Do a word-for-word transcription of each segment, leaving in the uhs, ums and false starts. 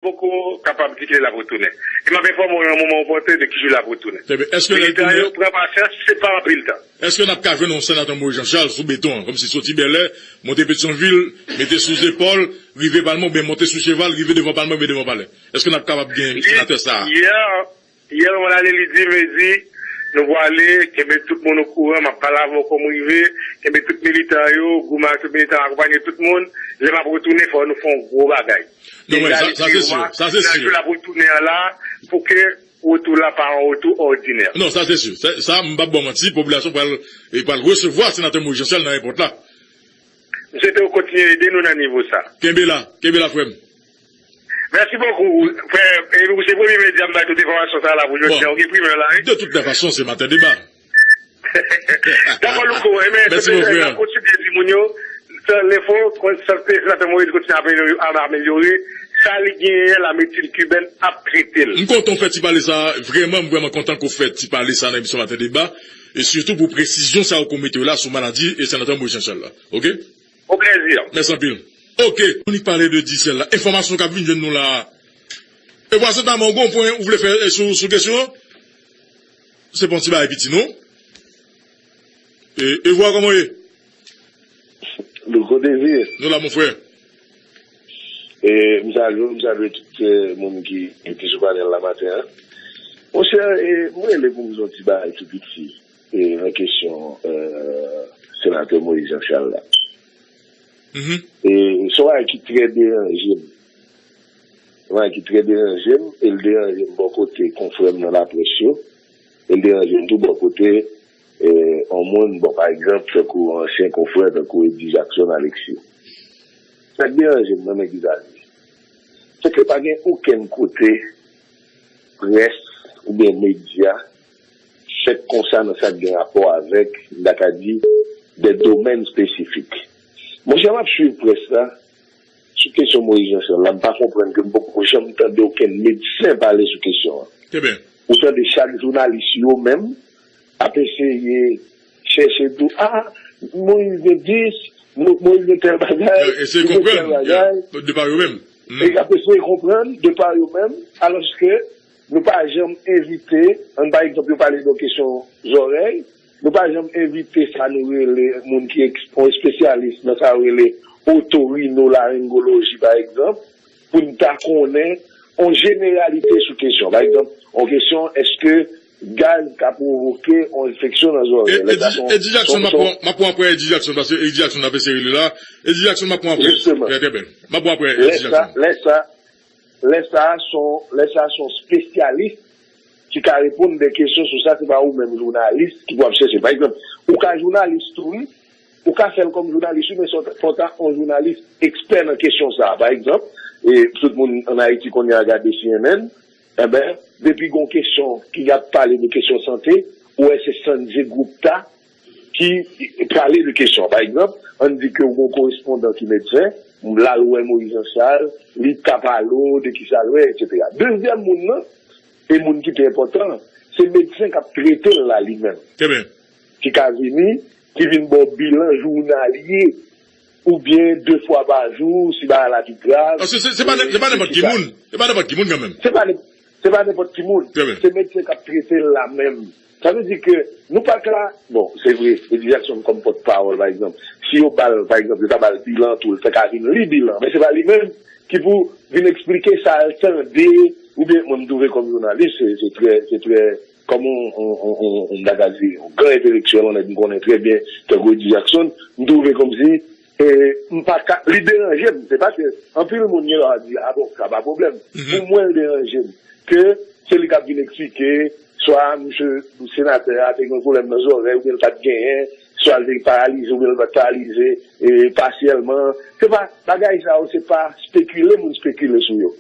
poko kapab di kilè l ap retounen. E m ap enfòme w nan moman opòten de ki jou l ap retounen. Trè byen. Èske lè l tounen, pran pasyans, se pa anpil tan. Èske n ap ka jwenn yon senatè Moïse Jean Charles sou beton an, kòmsi soti Bèlè, monte Petyonvil, mete sou zepòl, rive Palmè, oubyen monte sou cheval, rive devan Palmè, oubyen devan Palè? Èske n ap kapab gen senatè sa a? Yè, yè, mwen ale li di, Mezi, nou pwale, kenbe tout moun okouran, m ap pale avè w kòm rive, kenbe tout militan yo, goumen ak tout militan, akonpanye tout moun, lè m ap retounen, fò nou fè yon gwo bagay. Non, men sa, sa se si, sa se si. Nan jou l ap retounen an la, pou ke retou la pa yon retou òdinè. Non, sa se si. Sa, sa, m p ap ba w manti, popilasyon pral, e pral resevwa senatè Moïse Jean Charles nan ayewopò la. M swete w kontinye ede nou nan nivo sa. Kenbe la, kenbe la, frè m. Mèsi bokou, frè. E ou se premye medya m bay tout enfòmasyon sa la pou jodi a. Ou gen primè la, wi. De tout lè fason, se Maten Deba. Dakò, Louko. Enben, se plezi, n ap kontinye di moun yo, san lefo, san senatè Moïse kontinye amelyore, amelyore sa li genyen, la medsin kibèn ap trete l. M kontan w fè ti pale sa, vrèman, m vrèman kontan ke w fè ti pale sa nan emisyon Maten Deba, e sitou pou presizyon sa ou mete la sou maladi e senatè Moïse Jean Charles la. Oke? O plèzi. Mèsi anpil. Oke, nou pale de Disyèl la. Enfòmasyon k ap vin jwenn nou la. E vwa se ta mango, pwen ou vle fè, e sou, sou kesyon an? Se pa yon ti bagay piti, non. E, e vwa kòman ye? Nou kote vi? Nou la, mon frè. E, m salye w, m salye tout, e, moun ki, ki sou panèl la maten an. Monchè, e, m rele pou m di yon ti bagay tou piti, e, nan kesyon, e, senatè Moïse Jean Charles la. Mhm. E, se yon bagay ki trè deranje m. Yon bagay ki trè deranje m, e l deranje m bò kote konfrè m nan laprès yo, e l deranje m tou bò kote, e, yon moun, bon, pa egzanp, tankou ansyen konfrè, tankou Eddy Jackson Alexis. Sa k deranje m nan men Gizali, se ke pa gen okenn kote près oubyen medya fèt konsa nan sa k gen rapò avèk, m ta ka di, de domèn espesifik. Monchè, m ap swiv près la sou kesyon Moïse Jean Charles la, m pa konprann ke m poko janm tande okenn medsen pale sou kesyon an. Trè byen. Ou tande chak jounalis yo menm ap eseye chèche di w, ah, Moïse gen dis, Mo- Moïse gen tèl bagay, li gen tèl bagay. De pa yo menm. E y ap eseye konprann de pa yo menm, alòske nou pa janm envite, ann pa egzanp, yo pale de yon kesyon zòrèy, nou pa janm envite sa nou rele moun ki eks- yon espesyalis nan sa yo rele otorinolaringoloji, pa egzanp, pou n ta konnen yon jeneralite sou kesyon. Pa egzanp, yon kesyon, èske gaz ka pwovoke yon enfeksyon nan zòrèy? Lè sa se yon, Eddy Jackson, m ap pran, m ap pran apre Eddy Jackson, paske Eddy Jackson ap eseye li la. Eddy Jackson, m ap pran apre. Jisteman. Trè, trè byen. M ap pran apre Eddy Jackson. Lè sa, lè sa, lè sa se yon, lè sa se yon espesyalis ki ka reponn de kesyon sou sa, se pa ou menm jounalis ki pou ap chèche. Pa egzanp, ou ka jounalis tou, wi. Ou ka fè l kòm jounalis, wi, men se fò ta yon jounalis ekspè nan kesyon sa a. Pa egzanp, e, tout moun ann Ayiti kounye a gade C N N, enben, depi gon kesyon ki ap pale de kesyon sante, ou wè se Sanjay Gupta ki pale de kesyon. Pa egzanp, ann di ke ou gon korespondan ki medsen, l al wè Moïse Jean Charles, li ta pale w de kisa l wè, etsetera. Dezyèm moun nan, e moun ki pi enpòtan, se medsen k ap trete l la li menm. Trè byen. Ki ka vini, ki vin ba w bilan jounalye, oubyen de fwa pa jou, si bagay la pi grav. Paske se, se pa, se pa nenpòt ki moun. Se pa nenpòt ki moun kanmenm. Se pa, se pa nenpòt ki moun. Trè byen. Se medsen k ap trete l la menm. Sa vle di ke nou pa ka, bon, se vre, Eddy Jackson kòm pòtpawòl, pa egzanp, si yo ba l, pa egzanp, yo ta ba l bilan tou, l ta ka vin li bilan, men se pa li menm ki pou vin eksplike sa l tande, oubyen mwen m twouve kòm jounalis, se, se trè, se trè, kòm on, on, on, on, on, m ta ka di, on gran entelektyèl, on nèg m konnen trè byen, tankou Eddy Jackson, m twouve kòmsi, e, m pa ka, li deranje m, se pa ke, anpil moun gen dwa di, a bon, sa pa pwoblèm. Pou mwen, l deranje m. Ke se li k ap vin eksplike, swa misye senatè a te gen pwoblèm nan zòrèy, oubyen l pa t genyen, swa l te paralize, oubyen l pa t paralize, e, pasyèlman. Se pa, bagay sa yo, se pa spekile moun spekile sou yo.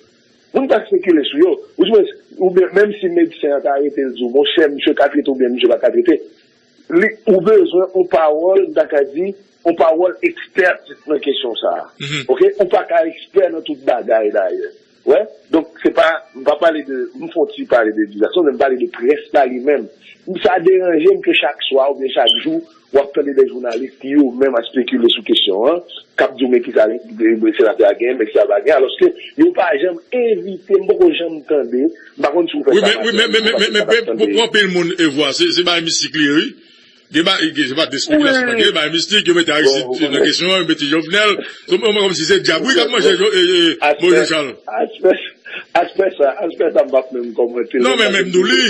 Moun pa spekile sou yo. Ou, ou menm si medsen an ta rete, l di w, monchè, misye ka trete oubyen misye pa ka trete. Li, ou bezwen yon pawòl, m ta ka di, yon pawòl ekspè nan kesyon sa a. Oke? Ou pa ka ekspè nan tout bagay, dayè. Wè? Donk, se pa, m M ap pale de, m fè yon ti pale de Eddie Jackson, men m pale de près la li menm. Sa deranje m ke chak swa oubyen chak jou, w ap tande de jounalis ki yo menm ap espekile sou kesyon an, k ap di w men kisa senatè a genyen, men kisa l pa genyen, alòske yo pa janm envite, m poko janm tande, m pa konn si w fè sa maten, m pa konn si w pa t ap tande. Wi, men, wi, men, men, men, men, men pou, pou anpil moun, e vwa, se, se bagay mistik li ye, wi. Gen ba, gen, se pa de espekilasyon, gen ba mistik, yo mete Aristide nan kesyon an, yo mete Jovenel. Se kòmsi se dyab, wi, k ap manje Jo-, e, e, Moïse Jean Charles. Aspè, aspè sa, aspè sa, m p ap menm kòmante. Non, men, men m di w li.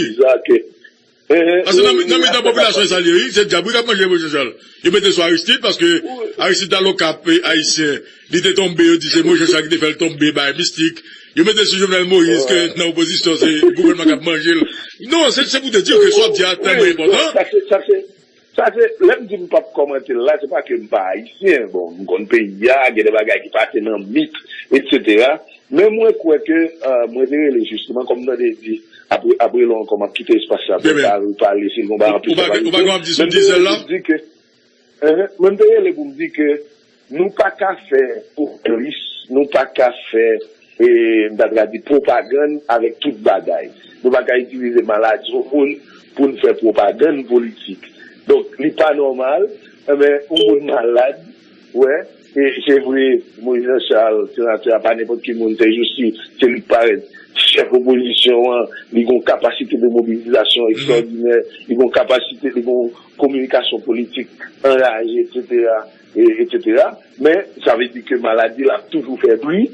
Paske nan, nan mitan popilasyon sa l ye, wi, se dyab, wi, k ap manje Moïse Jean Charles. Yo mete sou Aristide, paske Aristide ta lòk ap, e, ayisyen. Li te tonbe, yo di se Moïse Jean Charles ki te fè l tonbe, bay mistik. Yo mete sou Jovenel Moïse ke nan opozisyon, se gouvènman k ap manje l. Non, se, se pou te di ke sa w ap di a tèlman enpòtan. Sa se, sa se, sa se, lè m di m p ap kòmante l la, se pa ke m pa ayisyen. Bon, m konn peyi a, gen de bagay ki pase nan mit, etsetera. Men mwen kwè ke, euh, mwen te rele jisteman, kòm m tande di, apre, apre lè ankò, m ap kite espas la pou Carl pale, si l gon bagay anplis a pale. Ou pa gen w ap di sou dizèl la? Men m te rele pou m di ke nou pa ka fè konplis, nou pa ka fè, e, m ta pral di pwopagann avèk tout bagay. Nou pa ka itilize maladi yon moun pou n fè pwopagann politik. Donk, li pa nòmal, enben, yon moun malad, wè, e se vre, Moïse Jean Charles, senatè a, pa nenpòt ki moun, se jis li, se li k parèt chèf opozisyon an, li gon kapasite de mobilizasyon ekstwòdinè, li gon kapasite, li gon kominikasyon politik anraje, etsetera, e, etsetera. Men, sa vle di ke maladi l ap toujou fè bri,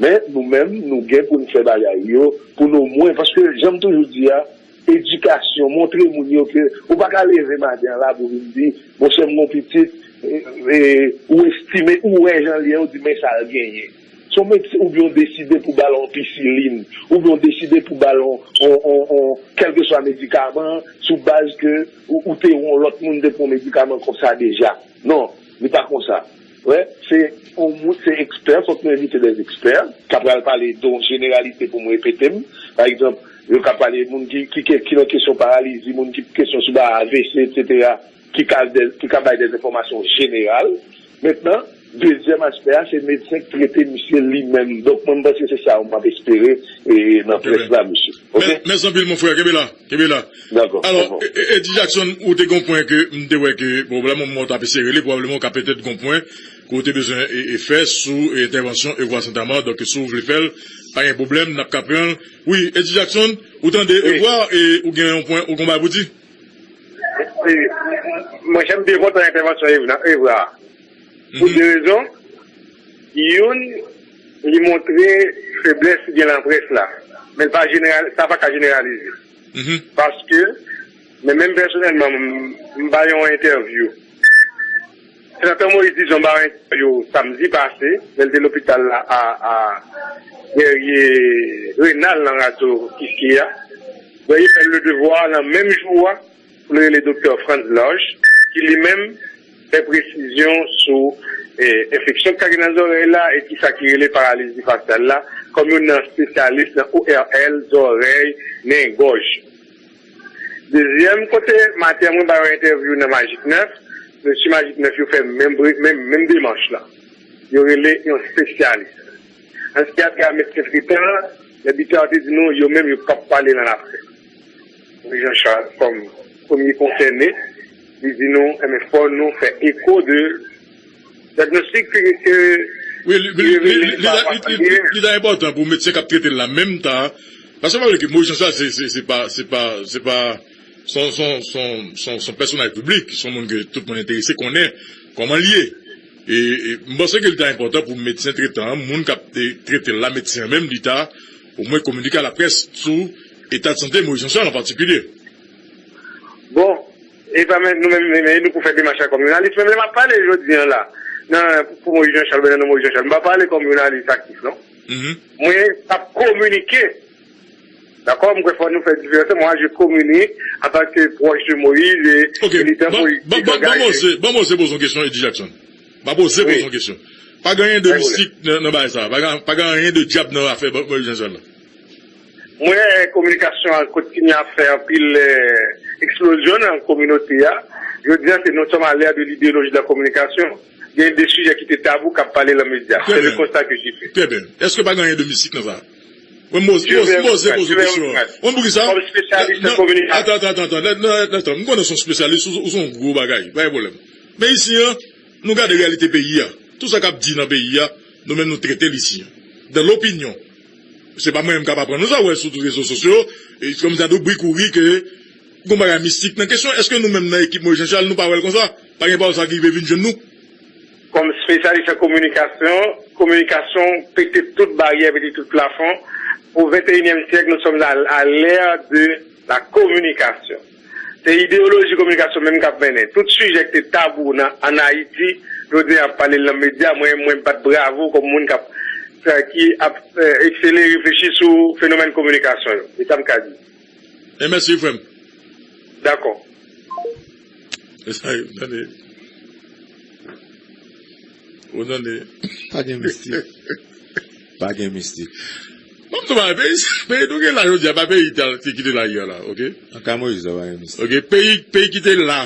men nou menm, nou gen pou n fè bagay yo, pou n omwen, paske, jan m toujou di a, edikasyon, montre moun yo ke ou pa ka leve maten an la pou vin di, monchè, m gon pitit, e, e, ou estime, ou wè jan l ye, ou di, men sa l genyen. Se yon medsen, oubyen w deside pou ba l yon pisilin, oubyen w deside pou ba l yon, yon, yon, yon, kèlkeswa medikaman, sou baz ke ou, ou te wè yon lòt moun te pran yon medikaman konsa deja. Non, li pa konsa. Wè, se yon moun, se ekspè, fòk nou envite de ekspè, k ap pral pale de yon jeneralite pou m repete m. Pa egzanp, yo ka pale moun ki, ki, ki, ki nan kesyon paralizi, moun ki kesyon sou ba A V C, etsetera. ki ka, ki ka bay de enfòmasyon jeneral. Mentnan, dezyèm aspè a, se medsen k trete misye li menm. Donk, mwen, m panse se sa m ap espere, e, nan près la, mesye. Oke? Mèsi anpil, mon frè. Kenbe la. Kenbe la. Dakò. Alò, e, e, Eddie Jackson, ou te gon pwen ke m te wè ke, pwoblèm, mwen, w t ap eseye rele, pwobableman, w ka petèt gon pwen ke w te bezwen, e, e fè sou, e, entèvansyon Evra Santamar. Donk, si w vle fè l, pa gen pwoblèm, n ap ka pran l. Wi, Eddie Jackson, ou tande Evra, e, ou gen yon pwen, ou gon bagay pou di? E, mwen, jan m byen kontan entèvansyon Evra, Evra a. Pou de rezon. Youn, li montre feblès ki gen nan près la. Men l pa jeneral, sa pa ka jeneralize. Paske, men menm pèsonèlman, m, m bay yon entèvyou. Senatè Moïse Dizon ba yon entèvyou samdi pase, lè l te lopital la a, a Guerrier Rénal nan radyo Kiskeya. Guerrier fè l le devwa nan menm jou a pou l rele doktè Frantz Lorge, ki li menm fè presizyon sou, eh, enfeksyon k ka gen nan zòrèy la e kisa ki rele paralizi fasyal la, kòm youn nan espesyalis nan O R L, zòrèy, nen, gòj. Dezyèm kote, maten an, mwen ba yon entèvyou nan Magik nèf, mesye Magik nèf yo fè menm, menm, menm demach la. Yo rele yon espesyalis. Ansyen a medsen tretan, lè doktè a te di nou, yo menm yo p ap pale nan laprès. Moïse Jean Charles, kòm premye konsène, li di nou, enben, fò nou fè eko de dyagnostik ke, ke, wi, li, li, li, li, li, li, li, li ta enpòtan pou medsen k ap trete l la, menm ta, paske pa vle ke Moïse Jean Charles, se, se, se pa, se pa, se pa, se yon, se yon, se yon, se yon, se yon pèsonaj piblik, se yon moun ke tout moun enterese konnen kòman l ye. E, e m panse ke li ta enpòtan pou medsen tretan an, moun k ap, e, trete l la, medsen an menm, li ta omwen kominike a laprès sou eta de sante Moïse Jean Charles an patikilye. Bon, e pa men, nou menm, men, men nou pou fè demach la kòm jounalis, men lè m ap pale jodi a la, nan, pou, pou Moïse Jean Charles, nan non Moïse Jean Charles, m pa pale kòm jounalis aktif, non. Mwen ap kominike. Dakò, m kwè fò nou fè diferans. Moi, je communique en tant que proche de Moïse et militant politique engagé. Ok, ban, ban, ban, ban mwen oze, ban mwen oze poze yon kesyon, Eddie Jackson. M ap oze poze yon kesyon. Pa gen anyen de mistik nan, nan bagay sa. Pa gen, pa gen anyen de dyab nan afè Moïse Jean Charles la. Mwen, kominikasyon an kontinye ap fè anpil, eh, eksplozyon nan kominote a. Jodi a, se nous sommes à l'ère de l'idéologie de la communication. Gen de sijè ki te tabou k ap pale nan medya. Se le constat que j'ai fait. Très bien. Èske pa gen anyen de mistik nan sa? Mwen, m poze, m poze, m poze poze kesyon an. Mwen, poukisa? Kòm espesyalis nan kominikasyon. Atann, atann, atann, atann. M konnen w se yon espesyalis, ou, ou se yon gwo bagay, pa gen pwoblèm. Men isi an, nou gade reyalite peyi a. Tout sa k ap di nan peyi a, nou menm nou trete l isi an. Dans l'opinion. Se pa mwen menm k ap aprann nou sa, w wè sou tout rezo sosyo, e kòm sa tou bri kouri ke gon bagay mistik nan kesyon. Èske nou menm nan ekip Moïse Jean Charles, nou pa wè l konsa? Pa gen pawòl sa ki rive vin jwenn nou? Kòm espesyalis an kominikasyon, kominikasyon pete tout baryè, pete tout plafon pou venteyinyèm syèk, nous sommes à, à l'ère de la communication. Se ideyoloji kominikasyon menm k ap mennen. Tout sijè ki te tabou nan, ann Ayiti, jodi a ap pale l nan medya, mwen, mwen bat bravo kòm moun k ap, ki ap, eh, eksele reflechi sou fenomèn kominikasyon yo. E sa m ka di. E mèsi, frè m. Dakò. E sa yo, tande. Ou tande. Pa gen mistik. Pa gen mistik. Ban m tou ba, peyi, peyi nou gen la jodi a, pa peyi ki te la yè la, oke? An ka Moyiz la, pa gen mistik. Oke, peyi, peyi ki te la.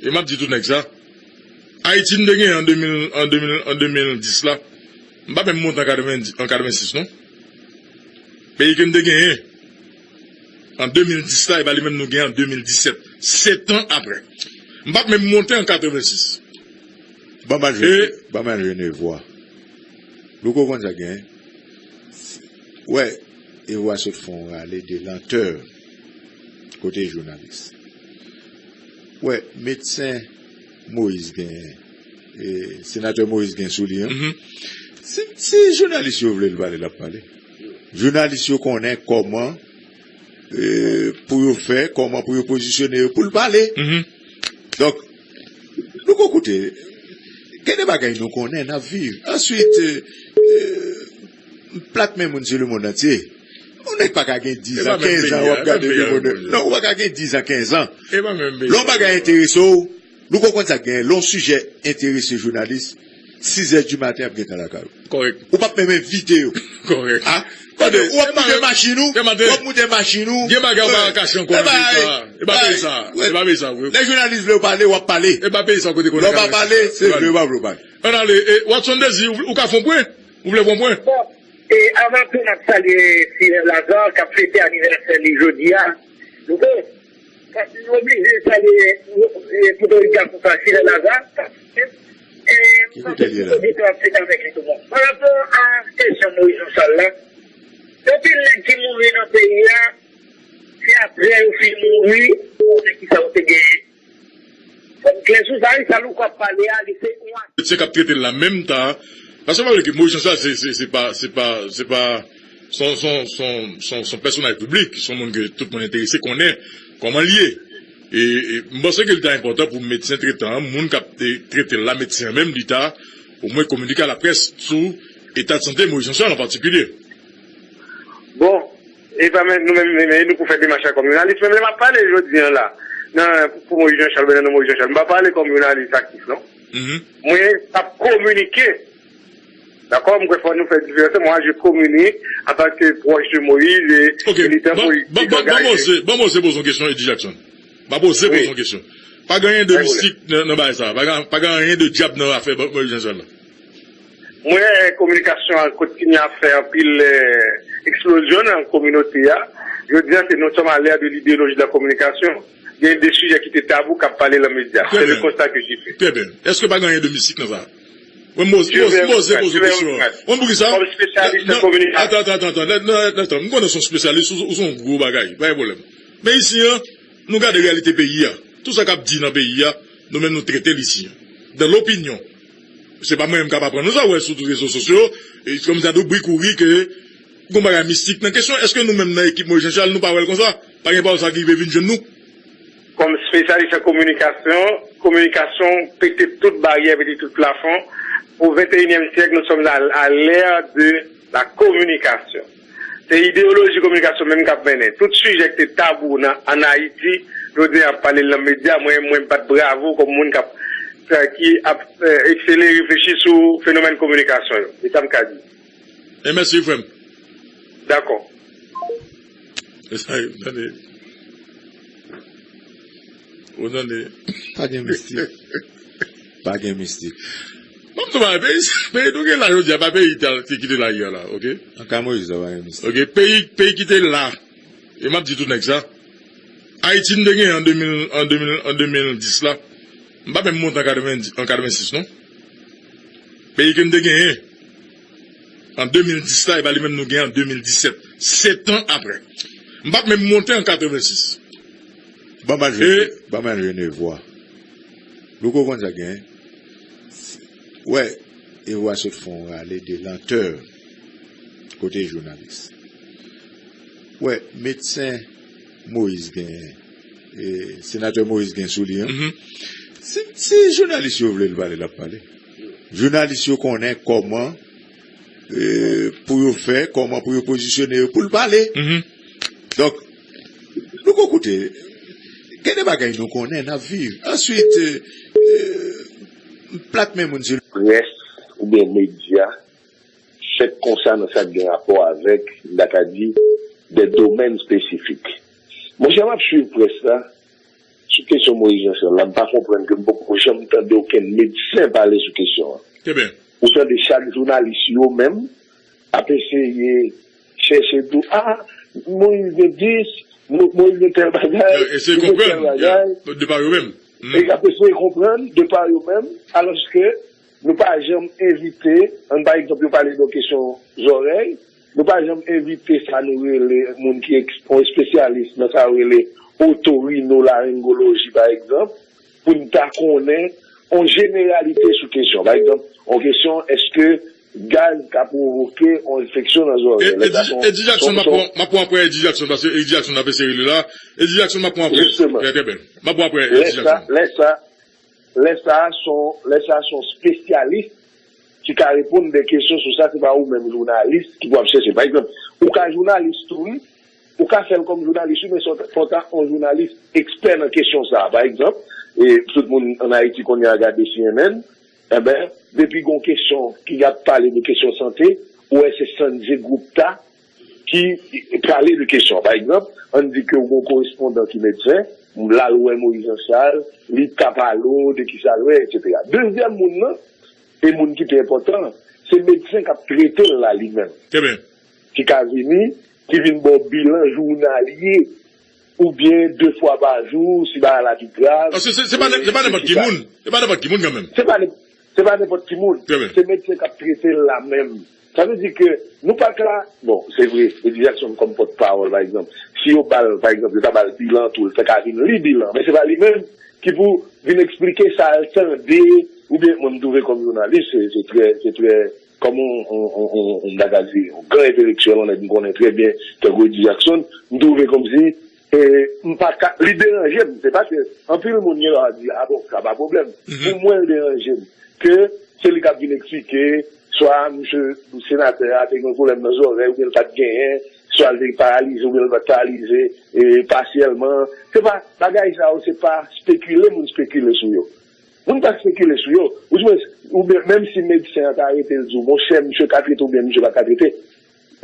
E m ap di tout nèg sa. Ayiti m te gen an de mil, an de mil, an de mil dis la. M pa menm monte an katreven, an katreven sis, non. Peyi ke m te genyen an de mil dis la, e pa li menm nou gen an de mil disèt. Sèt an apre. M pa t menm monte an katreven sis. Ban m al jwenn, ban m al jwenn Evwa. Louko konn sa k genyen. Wè, Evwa sot fè yon rale de lantè kote jounalis. Wè, medsen Moyiz gen, e, senatè Moyiz gen sou li an. Si, si jounalis yo vle l pale, l ap pale. Jounalis yo konnen kòman, e, pou yo fè, kòman pou yo pozisyone yo pou l pale. Donk, nou ko koute, gen de bagay nou konnen, n ap viv. Answit, e, e, plat men moun se lemonn antye. Yon nèg pa ka gen diz an, kenz an, w ap gade lemonn. Non, ou pa ka gen diz an, kenz an. Lè yon bagay enterese w, nou konprann sa k genyen. Lè yon sijè enterese jounalis, sizè di maten, y ap gentan lakay ou. Kòrèk. Ou p ap menm envite yo. Kòrèk. A? Tande, w ap moute machin ou, w ap moute machin ou. Gen bagay ou pa ka kache ankò nan peyi sa. E pa peyi sa. E pa peyi sa, wi. Lè jounalis vle w pale, w ap pale. E pa peyi sa kote konnen. Lè w pa pale, se vle w pa vle w pale. Ann ale, e, Watson Désir, ou, ou ka fè yon pwen? Ou vle pran pwen? Bon, e, avan tou, n ap salye Firè Lazarre, k ap fete anivèsè li jodi a. Douko, paske nou oblije salye, e, potorik gason sa, Firè Lazarre, paske, e, m panse tout oditè ap fete avèk li tou bon. Pa rapò a kesyon Moyiz Jean Charles la, anpil nèg ki mouri nan peyi a, se apre yo fin mouri, ou konnen kisa yo te genyen. Fò n klè sou sa, wi, sa Louko ap pale a, li se yon... Medsen k ap trete l la menm tan. Paske pa vle ke Moyiz Jean Charles, se, se, se pa, se pa, se pa, se yon, se yon, se yon, se yon, se yon pèsonaj piblik, se yon moun ke tout moun enterese konnen kòman l ye. E, e m panse ke li ta enpòtan pou medsen tretan an, moun k ap, e, trete l la, medsen an menm, li ta omwen kominike a laprès sou eta de sante Moyiz Jean Charles an patikilye. Bon, e pa men, nou menm, men, men nou pou fè demach la kòm jounalis. Men lè m ap pale jodi a la, nan, pou Moyiz Jean Charles, nan non Moyiz Jean Charles, m pa pale kòm jounalis aktif, non. Mwen ap kominike. Dakò, m kwè fò nou fè diferans. Moi, je communique en tant que proche de Moïse et militant politique engagé. Ban m oze, ban m oze poze yon kesyon, Eddy Jackson. M ap oze poze yon kesyon. Pa gen anyen de mistik nan, nan bagay sa. Pa gen, pa gen anyen de dyab nan afè Moyiz Jean Charles la. Mwen, kominikasyon an kontinye ap fè anpil, eh, eksplozyon nan kominote a. Jodi a, se nous sommes à l'ère de l'idéologie de la communication. Gen de sijè ki te tabou k ap pale nan medya. Se le constat que j'ai fait. Trè byen. Èske pa gen anyen de mistik nan sa? Mwen, m poze, m poze, m poze poze kesyon an. Mwen, poukisa? Kòm espesyalis nan kominikasyon. Atann, atann, atann, atann, atann. M konnen w se yon espesyalis, ou, ou se yon gwo bagay, pa gen pwoblèm. Men isi an, nou gade reyalite peyi a. Tout sa k ap di nan peyi a, nou menm nou trete l isi an. Dans l'opinion. Se pa mwen menm k ap aprann nou sa, w wè sou tout rezo sosyo, e kòm sa tou bri kouri ke gon bagay mistik nan kesyon. Èske nou menm nan ekip Moyiz Jean Charles, nou pa wè l konsa? Pa gen pawòl sa ki rive vin jwenn nou? Kòm espesyalis an kominikasyon, kominikasyon pete tout baryè, pete tout plafon. Au vingt et unième siècle, nous sommes à, à l'ère de la communication. Se ideyoloji kominikasyon menm k ap mennen. Tout sijè ki te tabou nan, ann Ayiti, jodi a ap pale l nan medya, mwen, mwen bat bravo kòm moun k ap, ki ap, eh, eksele reflechi sou fenomèn kominikasyon yo. E sa m ka di. E mèsi, frè m. Dakò. E sa yo, tande. Ou tande. Pa gen mistik. Pa gen mistik. Ban m Peyi, peyi nou gen la jodi a, pa peyi ki te la yè la, oke? An ka Moyiz la, pa gen mistè. Oke, peyi, peyi ki te la, e m ap di tout nèg sa, Ayiti m te gen an de mil, an de mil, an de mil dis la, m pa menm monte an katreven, an katreven sis non. Peyi ke m te genyen an de mil dis la, e pa li menm nou genyen an de mil disèt. Sèt an apre. M pa menm monte an katreven sis. Ban m al jwenn, ban m al jwenn Evwa. Louko konn sa k genyen. Wè, Evwa sot fè yon rale de lantè kote jounalis. Wè, medsen Moyiz gen, e, senatè Moyiz gen sou li an. Si, si jounalis yo vle l pale, l ap pale. Jounalis yo konnen kòman, e, pou yo fè, kòman pou yo pozisyone yo pou l pale. Donk, nou ko koute, gen de bagay nou konnen, n ap viv. Answit, e, e, plat men moun se près oubyen medya fèt konsa nan sa k gen rapò avèk, m ta ka di, de domèn espesifik. Monchè, m ap swiv près la sou kesyon Moyiz Jan Chal la, m pa konprann ke m poko janm tande okenn medsen pale sou kesyon an. Ou tande chak jounalis yo menm ap eseye chèche di w, a, Moyiz gen dis, Mo- Moyiz gen tèl bagay, li gen tèl bagay. De pa yo menm. E y ap eseye konprann de pa yo menm, alòske nou pa janm envite, ann pa egzanp, yo pale de yon kesyon zòrèy, nou pa janm envite sa nou rele moun ki eks- yon espesyalis nan sa yo rele otorinolaryngoloji, pa egzanp, pou n ta konnen yon jeneralite sou kesyon. Pa egzanp, yon kesyon, èske gaz ka pwovoke yon enfeksyon nan zòrèy? Lè sa se yon- Eddie Jackson, m ap pran, m ap pran apre Eddie Jackson, paske Eddie Jackson ap eseye li la. Eddie Jackson, m ap pran apre. Jisteman. Trè, trè byen. M ap pran apre Eddie Jackson. Lè sa, lè sa, lè sa se yon, lè sa se yon espesyalis ki ka reponn de kesyon sou sa, se pa ou menm jounalis ki pou ap chèche. Pa egzanp, ou ka jounalis tou, wi. Ou ka fè l kòm jounalis, wi, men fò w ta yon jounalis ekspè nan kesyon sa a. Pa egzanp, e, tout moun ann Ayiti kounye a gade C N N, enben, depi gen yon kesyon ki ap pale de kesyon sante, ou wè se Sanjay Gupta ki prale de kesyon. Pa egzanp, ann di ke w gen yon korespondan ki medsen, l al wè Moyiz Jan Chal, li ka pale w de kisa l wè, etsetera. Dezyèm moun nan, e moun ki pi enpòtan, se medsen k ap trete l la li menm. Ki ka vini, ki vin ba w bilan jounalye, oubyen de fwa pa jou, si bagay la pi grav. Paske se, se pa, se pa nenpòt ki moun. Se pa nenpòt ki moun kanmenm. Se pa nenpòt ki moun. Se medsen k ap trete l la menm. Sa vle di ke nou pa ka, bon, se vre, Eddie Jackson kòm pòtpawòl, pa egzanp, si yo ba l, pa egzanp, yo ta ba l bilan tou, l ta ka vin li bilan, men se pa li menm ki pou vin eksplike sa l tande, oubyen, mwen, m twouve kòm jounalis, se, se trè, se trè, kòm yon, yon, yon, yon, yon, m ta ka di, yon gran entelektyèl, yon nèg m konnen trè byen, tankou Eddie Jackson, m twouve kòmsi, e, m pa ka, li deranje m, se pa ke anpil moun gen dwa di, a bon, sa pa pwoblèm. Pou mwen, l deranje m. Ke se li k ap vin eksplike, swa misye, senatè a, te gen pwoblèm nan zòrèy, oubyen l pa t genyen, swa l te paralize, oubyen l pa t paralize, e, pasyèlman. Se pa, bagay sa yo, se pa spekile moun spekile sou yo. Moun pa spekile sou yo. Ou di mwen, oubyen menm si medsen an ta rete, l di w, monchè, misye ka trete oubyen misye pa ka trete.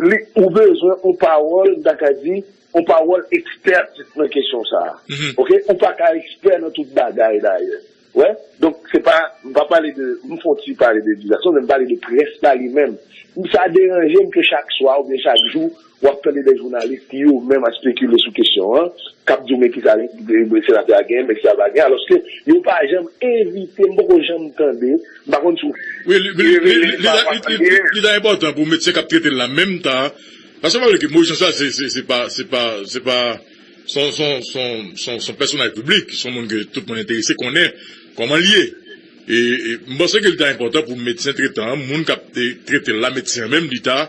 Li, ou bezwen yon pawòl, m ta ka di, yon pawòl ekspè nan kesyon sa a. Oke? Ou pa ka ekspè nan tout bagay dayè. Wè? Donk, se pa, m pa pale de, m fè yon ti pale de Eddie Jackson, men m pale de près la li menm. Sa deranje m ke chak swa oubyen chak jou, w ap tande de jounalis ki yo menm ap spekile sou kesyon an, k ap di w men kisa senatè a genyen, men kisa l pa genyen, alòske yo pa janm envite, m poko janm tande, m pa konn si w. Wi, li, li, li, li, li, li, li ta enpòtan pou medsen k ap trete l la menm tan, paske pa bliye ke Moyiz Jan Chal se, se, se pa, se pa, se pa, se yon, se yon, se yon, se yon, se yon pèsonaj piblik, se yon moun ke tout moun enterese konnen kòman l ye. E, e m panse ke li ta enpòtan pou medsen tretan an, moun k ap, e, trete l la, medsen an menm, li ta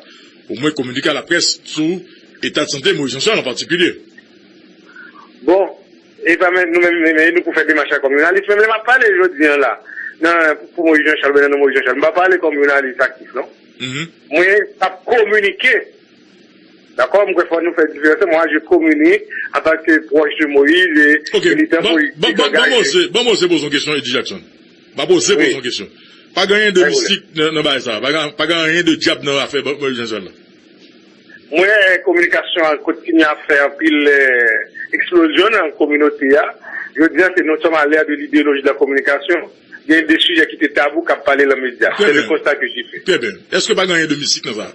omwen kominike a laprès sou eta de sante Moyiz Jan Chal an patikilye. Bon, e pa men, nou menm, men, men nou pou fè demach la kòm jounalis, men lè m ap pale jodi a la, nan, pou, pou Moyiz Jan Chal, oubyen nan non Moyiz Jan Chal, m pa pale kòm jounalis aktif, non. Mwen ap kominike. Dakò, m kwè fò nou fè diferans. Moi, je communique en tant que proche de Moïse et militant politique engagé. Ban m oze, ban m oze poze yon kesyon, Eddie Jackson. M ap oze poze yon kesyon. Pa gen anyen de mistik nan, nan bagay sa. Pa gen, pa gen anyen de dyab nan afè Moyiz Jan Chal la. Mwen wè kominikasyon an kontinye ap fè anpil, eh, eksplozyon nan kominote a. Jodi a, se nous sommes à l'ère de l'idéologie de la communication. Gen de sijè ki te tabou k ap pale nan medya. Se le konsta ke j'ai fait. Trè byen. Èske pa gen anyen de mistik nan sa?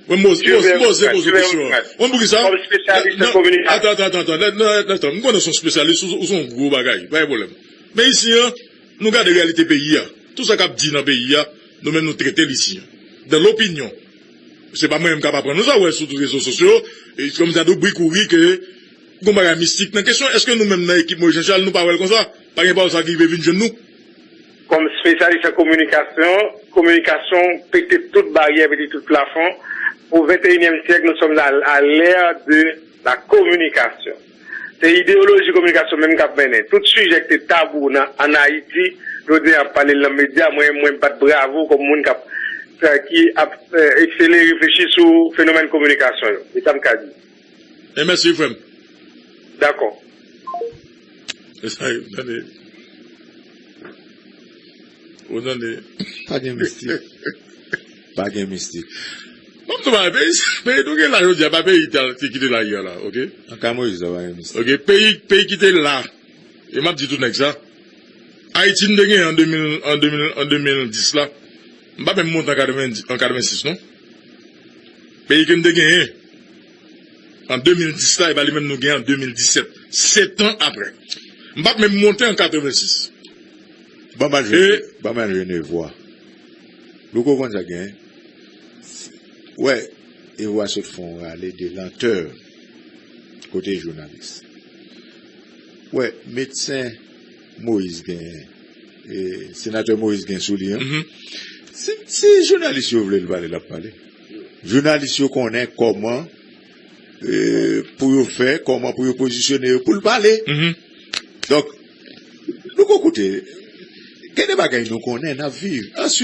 Mwen poze, poze, poze kesyon an. Mwen poukisa? Kòm espesyalis nan kominikasyon. Atann, atann, atann, atann. Mwen konnen w se yon espesyalis, ou se yon gwo bagay. Pa gen pwoblèm. Men isi an, nou gade reyalite peyi a. Tout sa k ap di nan peyi a, nou menm nou trete l isi an. Dan lopinyon. Se pa mwen menm k ap aprann nou sa, ou wè sou tout rezo sosyo, e kòm sa tou bri kouri ke gon bagay mistik nan kesyon. Èske nou menm nan ekip Moïse Jean Charles, nou pa wè l konsa? Pa gen pawòl sa ki rive vin jwenn nou? Kòm espesyalis an kominikasyon, kominikasyon pete tout baryè, pete tout plafon. Au vingt et unième siècle, nous sommes à, à l'ère de la communication. Se ideyoloji kominikasyon menm k ap mennen. Tout sijè ki te tabou nan, ann Ayiti, jodi a ap pale l nan medya, mwen, mwen bat bravo kòm moun k ap, ki ap, eh, eksele reflechi sou fenomèn kominikasyon yo. E sa m ka di. E mèsi, frè m. Dakò. E sa yo, tande. Ou tande? Pa gen mistik. Pa gen mistik. Ban m di w bagay, peyi, peyi nou gen la jodi a, pa peyi ki te la yè la, oke? Nan ka Moyiz la, pa gen mistik. Oke, peyi, peyi ki te la. E m ap di tout nèg sa. Ayiti m te gen an de mil, an de mil, an de mil dis la. M pa menm monte an katreven, an katreven sis, non. Peyi ke m te genyen an de mil dis la, e pa li menm nou gen an de mil disèt. Sèt an apre. M pa t menm monte an katreven sis. Ban m al jwenn, ban m al jwenn Evwa. Louko konn sa k genyen. Wè, Evwa sot fè yon rale de lantè kote jounalis. Wè, medsen Moyiz genyen, e, senatè Moyiz gen sou li an. Si, si jounalis yo vle l pale, l ap pale. Jounalis yo konnen kòman, e, pou yo fè, kòman pou yo pozisyone yo pou l pale. Donk, nou ko koute, gen de bagay nou konnen, n ap viv. Answit,